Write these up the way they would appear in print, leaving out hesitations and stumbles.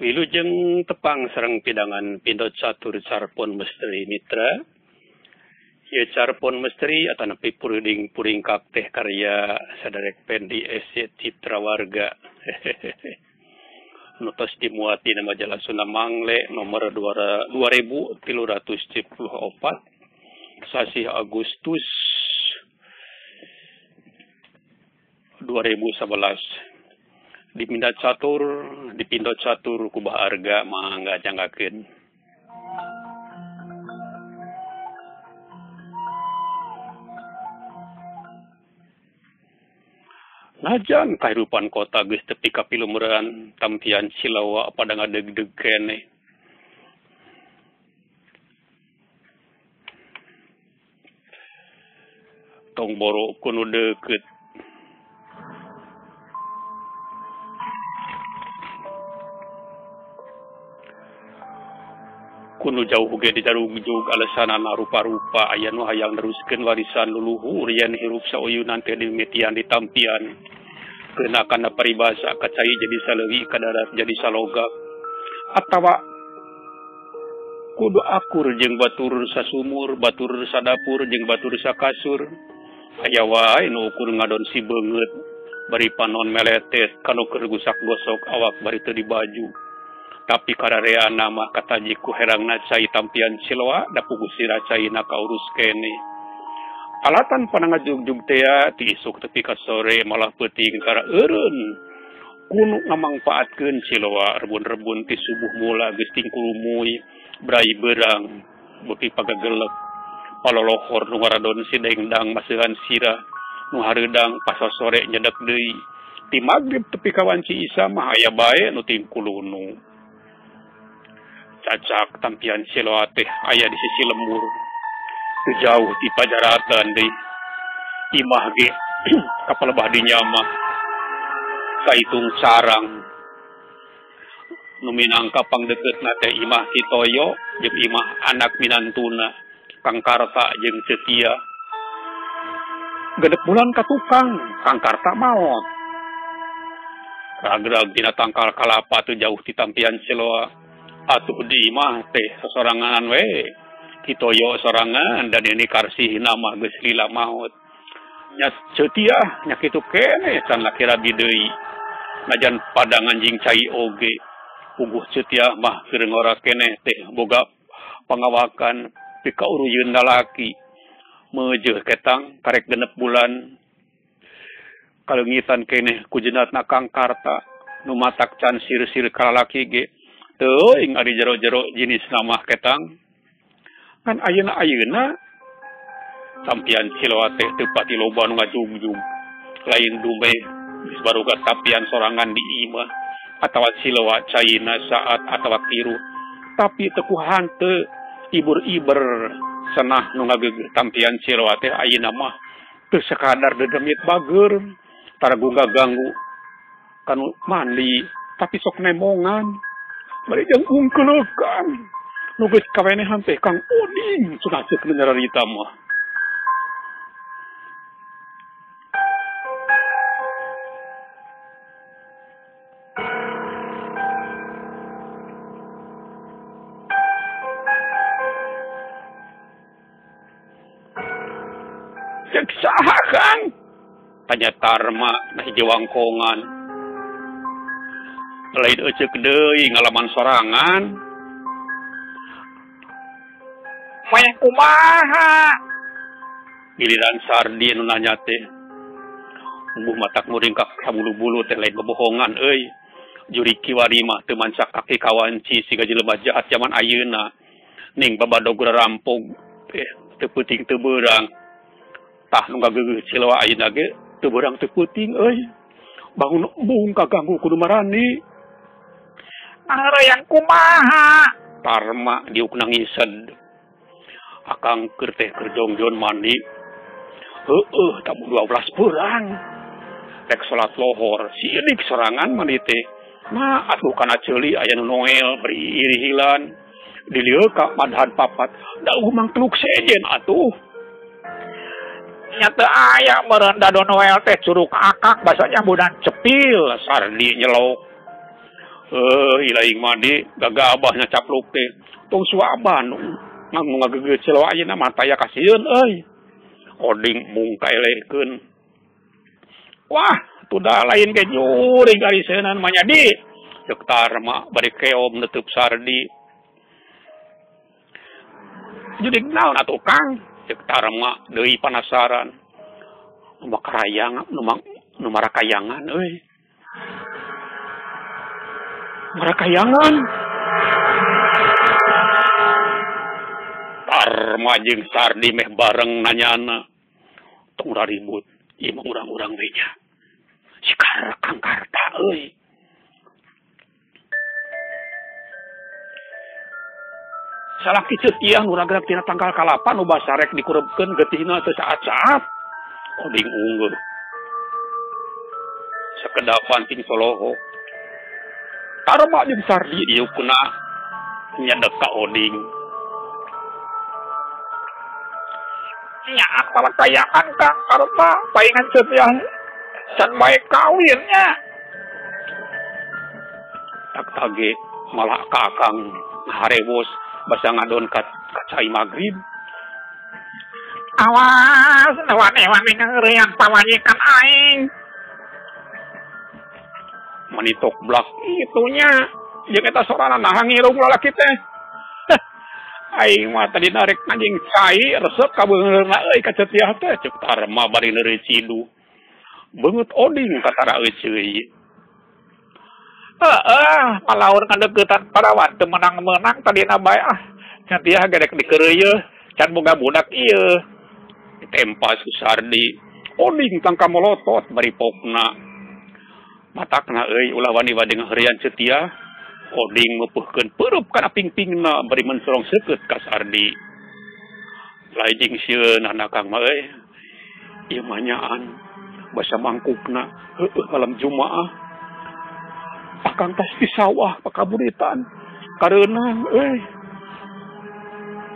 Wilujeng tepang sareng pidangan pindot catur carpon misteri mitra. Ieu carpon misteri atanapi puring puringkak teh karya saderek Pendi S. Citra Warga. Nu tos dimuat dina majalah Sunda Mangle nomor 2334 sasih Agustus 2011. Dipindah catur, dipindot catur kubah arga mangga janggakeun. Najan kahirupan kota geus tepi ka pilumuran tampian Cilawa pada ngadegdeg keneh. Tong boro kuno deukeut. Kuno jauh ge dijarugjug alasanana rupa-rupa aya nu hayang neruskeun warisan luluhur yen hirup sauyunan teh dimitian ditampian. Keuna kana paribasa kacai jadi saleuwi kadarat jadi salogak. Atawa kudu akur jeung batur sasumur, batur sadapur jeung batur sakasur. Aya wae nu ukur ngadon si beungeut bari panon meletet kanu keur gusak-gosok awak bari teu dibaju. Tapi kararea nama kataji ku herangna cai tampian Ciloa da pugusira caina kaurus kene. Alatan panangajugjug tea ti isuk tepi ka sore malah peuting kara eureun. Kunu ngamangpaatkeun Ciloa rebun-rebun ti subuh mula geus tingkulumuy brai beurang beuki pagagelek. Palolohor nu ngaradon si dengdang maseuhan sirah nu hareudang pasosore nyedek deui. Ti magrib tepi ka wanci isa mah aya bae nu tingkulunu. Cacak tampian Ciloa teh aya di sisi lembur. Teu jauh ti pajaratan deui. Imah ge kapalebah dinya mah kaitung sarang. Nu minangka pangdeukeutna teh imah Ki Toyo jeung imah anak minantuna Kang Karta jeung Setia. Genep bulan ka tukang, Kang Karta maot. Ragrag dina tangkal kalapa teu jauh ti tampian Ciloa. Atuh di imah teh sesorangan we. Ki Toyo sorangan dan ini Karsih nama geus lila maot. Nya Setia nya kitu keneh can laki rabi deui. Najan padang anjing cai oge. Puguh Setia mah keur ngora keneh teh boga pangawakan pikauruyun lalaki. Meujeuh ketang karek genep bulan. Kaleungitan keneh ku jenatna Kang Karta nu matak can sir-sir ka lalaki ge. Teuing ari jero-jero jenis nama ketang. Kan ayeuna-ayeuna tampian Ciloa teh teu pati loba nu ngajugjug. Lain dumeh geus baruga tampian sorangan di imah atawa Ciloa caina saat atawa kiru. Tapi teu ku hanteu ibur-iber senah nu ngageugeuh tampian Ciloa teh ayeuna mah teu sakadar dedemit bager, taragu ganggu kanu mandi tapi sok nemongan. Bari jeung ungkeulekan. Nu geus kawenehan teh Kang Oding cenah ceuk nu nyararita mah. Ceuk saha Kang? Tanya Tarma na hiji wangkongan. Lain eceuk deui ngalaman sorangan. Maya kumaha? Giliran Sardi nu nanya teh. Mbuh matak muringkak sabulu-bulu teh lain bobohongan euy. Juri kiwari mah teu mancak kaki kawanci siga jelema jahat jaman ayeuna. Ning babadog rampog teh teu peuting teu beurang. Tah nu ngageugeuh Ciloa ayeuna ge teu beurang teu peuting euy. Bangun embung kaganggu kudu marani. Yang kumaha? Tarma diuk nangisan. Akang keur teh keur jongjon mandi. Heueuh tamu 12 beurang. Rek salat lohor, sieunik sorangan mandi teh. Nah atuh kana ceuli aya nu noel bari irihilan. Dilieu ka madhan papat. Da mangkluk sejen atuh. Nya teu aya meureun da Noel teh curug akak basanya budan cepil. Sardi nyelok. Ilaing madi gagabahnya capluk teh tong suaban nu ngageugeuh Ciloa ayeuna mah taya kasieun euy. Oding mung kaelehkeun. Wah, tudah lain ge nyuring gariseunan mah nya di. Ceuk Tarma bari keom neuteub Sardi. Jurig naon atuh Kang? Ceuk Tarma deui panasaran. Nu makarayang nu marakayangan euy. Marakayangan. Tarma jeung Sardi meh bareng nanyana. Tong raribut, ieu mah urang-urang we nya. Si Kang Karta euy. Salaki ceutiah nu ragrag tina tangkal kalapa nu basarek dikurebkeun getihna teu saat-saat. Oding unggul. Sakedapan ting soloho. Tarma jeung Sardi ieu kuna nyadek ka Oding. Nya parakayangan Kang Karta paingan ceutiah can bae kawin nya. Tak tage malah ka Akang harewos basa ngadon ka cai magrib. Awas, wani-wani ngeureuyang pawajikan aing. Manitok blak itunya. Jeung eta sorana naha ngirung lalaki teh. Aing mah tadi narek anjing cai resep ka beungeurna euy ka Cetiah teh ceuk Tarma bari neureuy cidu. Beungeut Oding katara euy. Heeh, malaur ngadeuketan parawan teu menang-menang tadina bae ah. Cetiah gedek dikeureuyeun, can boga budak ieu. Ditempa ku Sardi. Oding tangka molotot bari pokna. Matakna euy ulah wani-wani ngaheureuyan Cetiah. Oding meupuhkeun peurup kana pingpingna bari mensorong seukeut ka Sardi. Lain sieun anak Kang mah euy. Ieu mah nyaan basa mangkukna heueuh malam Jumaah. Akang tas di sawah pakaburitan kareunang euy.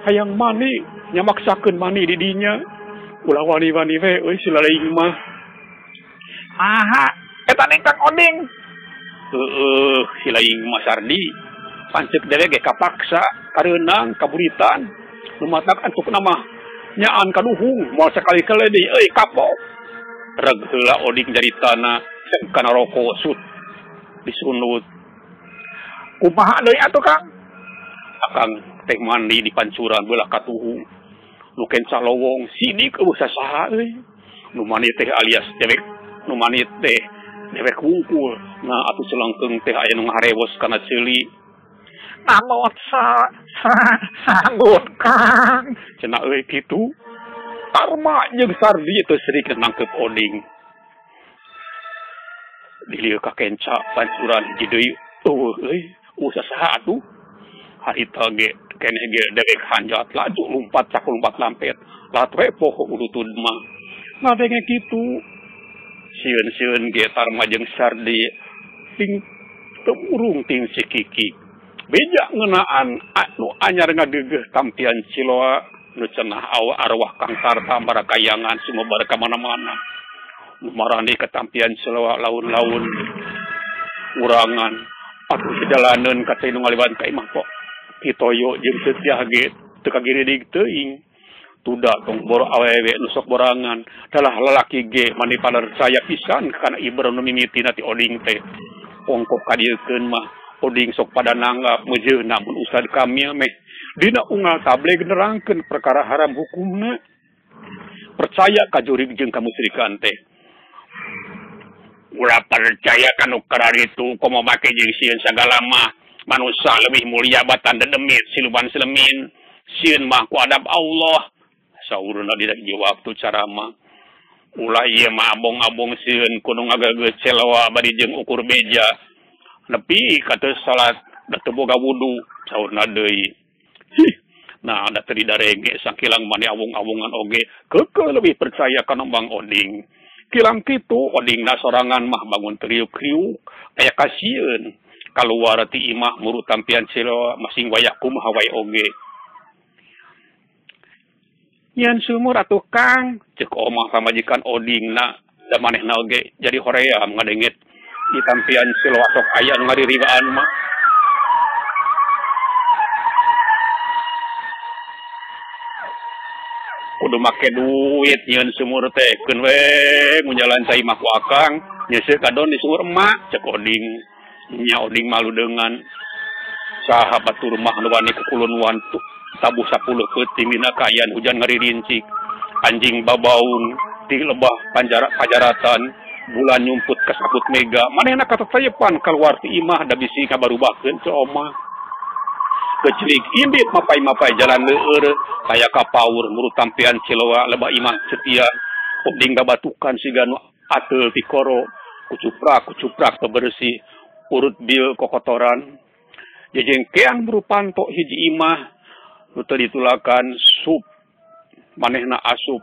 Hayang mani nya maksakeun mani di dinya. Ulah wani-wani we euy si lalaing mah. Maha eta ning Kang Oding. Heeh, si laing mah Sardi. Pancek dewek ge kapaksa kareunang kaburitan. Nu matak antukna mah nyaan kaduhung moal sakali-kali deui euy kapok. Reg heula Oding jaritana kana rokok sut disunut. Kumaha deui atuh Kang? Akang teh mandi di pancuran beulah katuhu. Nu kenca lowong sidik eueuh sasaha euy. Nu mani teh alias dewek, nu mani teh dewek wungkul. Nah atuh celangkeung teh aya nu ngaharewos kana ceuli. Namot sa sanggut Kang. Cenah euy kitu. Tarma jeung Sardi teu seurik nangkep Oding. Dilieu ka kenca pancuran hiji deui eueuh euy, eueuh sasaha atuh. Harita ge keneh ge dewek hanjat laju lumpat sakulumpat lampet. Lat we poho urutud mah. Ngadenge kitu. Sieun-sieun ge Tarma jeung Sardi ting temurung ting si Kiki. Beja ngeunaan nu anyar ngageugeuh tampian Ciloa nu cenah arwah Kang Karta marakayangan sumebar ka mana-mana. Nu marani katampian Ciloa laun-laun urangan atuh sejalaneun ka teh nu ngaliwat ka imah kok Kitoyo jeung Setiah ge teu kagiridig teuing. Tuda tong boro awewe nu sok borangan dalah lalaki ge mani palercaya pisan kana iber nu mimitina ti Oding teh. Ongkoh kadieukeun mah Oding sok pada nanggap meujeuhna mun Ustad Kamil meh dina unggal tableg nerangkeun perkara haram hukumna. Percaya ka jurig jeung ka musyrikan teh. Ulah percaya ka nu kararitu komo make jeung sieun sagala mah manusa leuwih mulia batan dedemit siluman silemin sieun mah ku adab Allah. Saurna dina hiji waktu carama ulah ieu mah abong-abong sieun kudu ngagageus celoa bari jeung ukur beja nepi ka teu salat da teu boga wudu saurna deui. Hih, nah da teu didarege sakilang mani awung-awungan oge keukeuh leuwih percaya kana Bang Oding. Kilang kitu Odingna sorangan mah bangun teriuk-riuk aya kasieun kaluar ti imah muru tampian Ciloa masing wayah kumaha wae oge. Nyan sumur atuh Kang, ceuk omah pamajikan Odingna da manehna oge jadi hoream ngadengit Ditampian Siloa sok aya nu ngaririwaan mah. Kudu make duit nyieun sumur teh keun we ngunjalan cai mah ku akang nyeuseuh kadon di sumur emak cek Oding. Nya Oding malu dengan saha batur mah nu wani kukulun wantu tabuh 10 peuting dina kaayaan hujan ngaririncik anjing babaung di lebah pajaratan bulan nyumput kasaput mega manehna katatayepan kaluar ti imah da bisi kabarubakeun ce omah kecelik indit mapai-mapai jalan leueur kaya kapaur murut tampian Ciloa lebah imah setia Oding babatukan siga nu ateul ti koro kucuprak bebersih urut bil kokotoran jejengkean berupantok hiji imah nu teu ditulakan sup manehna asup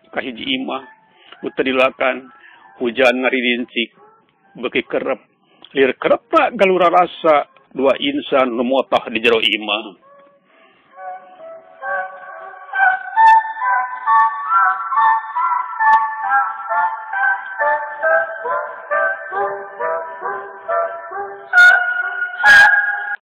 ka hiji imah nu teu ditulakan hujan ngaririncik beuki kerep lir kerepna galura rasa dua insan nu motah di jero imah.